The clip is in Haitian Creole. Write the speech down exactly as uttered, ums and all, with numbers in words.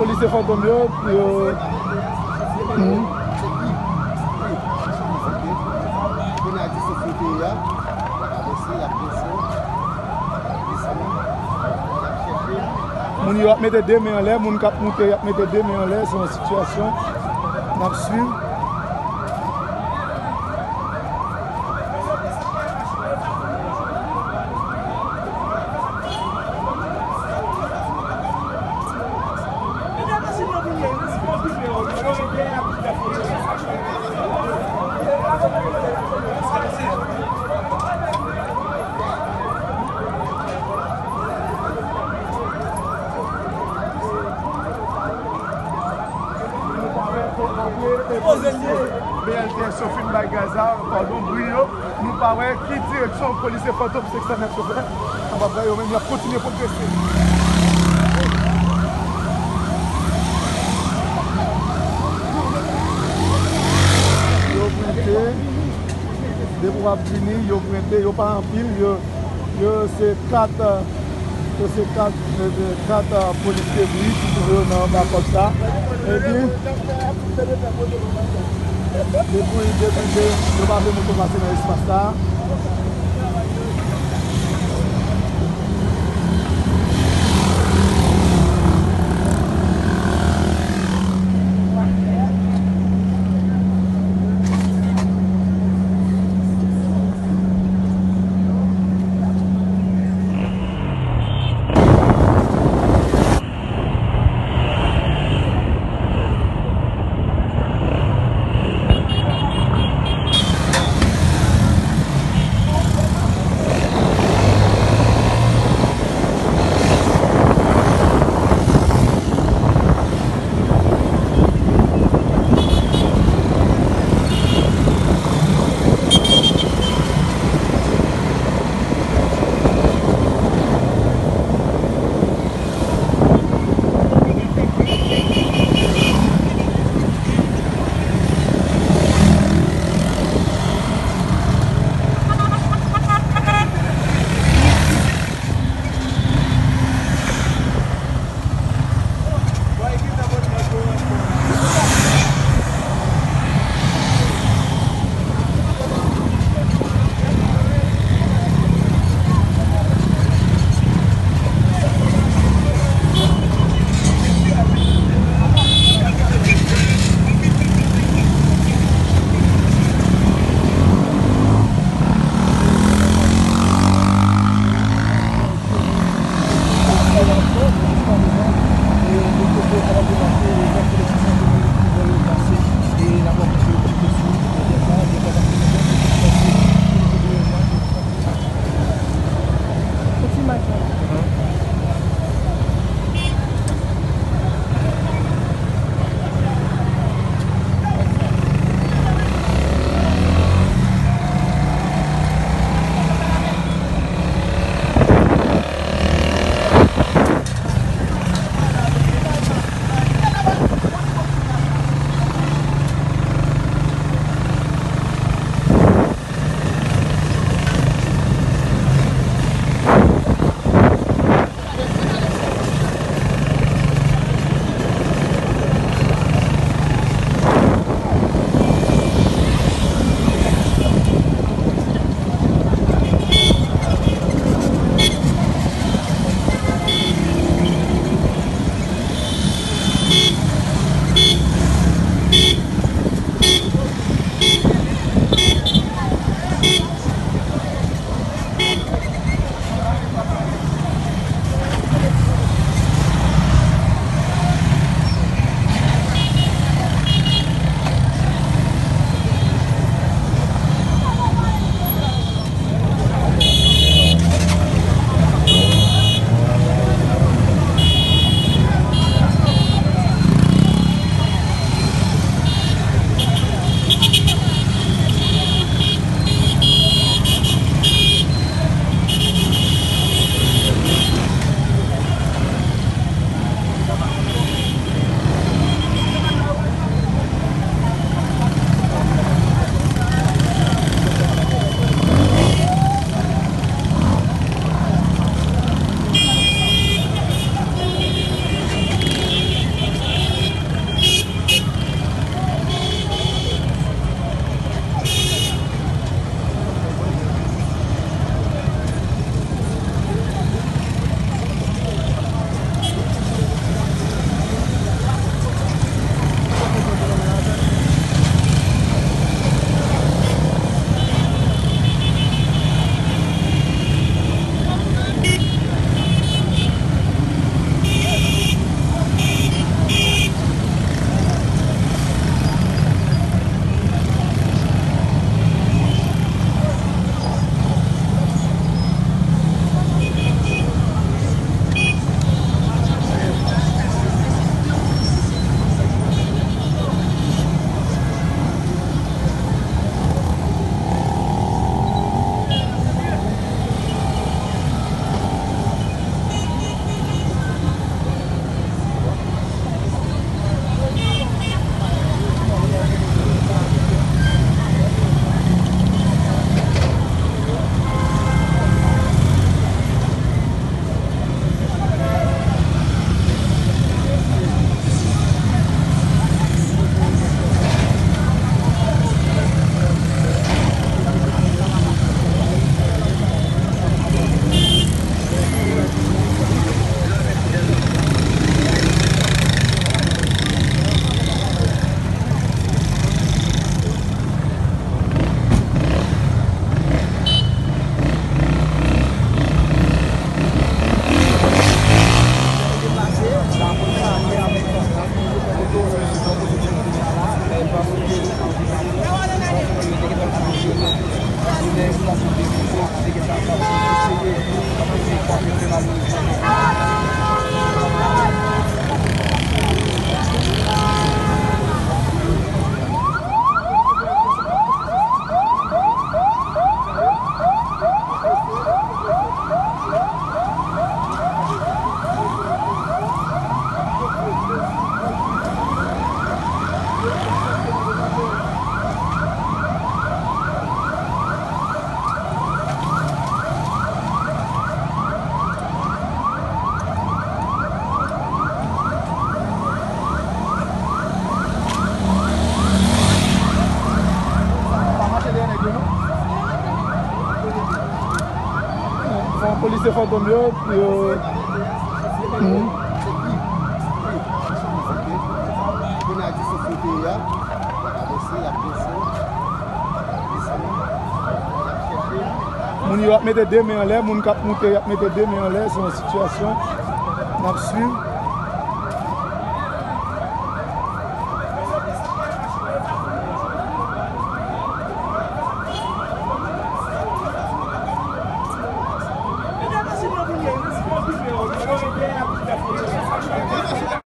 Polisye Fantom yo, yo. Moun yo ap mete de men anlè, moun k ap moute, y ap mete de men anlè, se yon sitiyasyon n ap swiv. B L T S yo fin bay gaz la, padon, bri yo. Nou pa wè ki direksyon polisye Fantom senk san nèf yo fè. Nou pa wè yo menm, y ap kontinye pwogrese. Yo pwente, depi w ap vini, yo pwente, yo pa anpil, yo Yo se kat, yo se kat, eh, kat, eh, polis Kebri ki twouve yo nan anba pòt sa. Epi, depi, depi de, yo pa vle moto pase nan espas sa. Fò polisye Fantom yo, yo. Mhm. Moun yo ap mete de men anlè, moun k ap moute, y ap mete de men anlè, se yon sitiyasyon n ap swiv.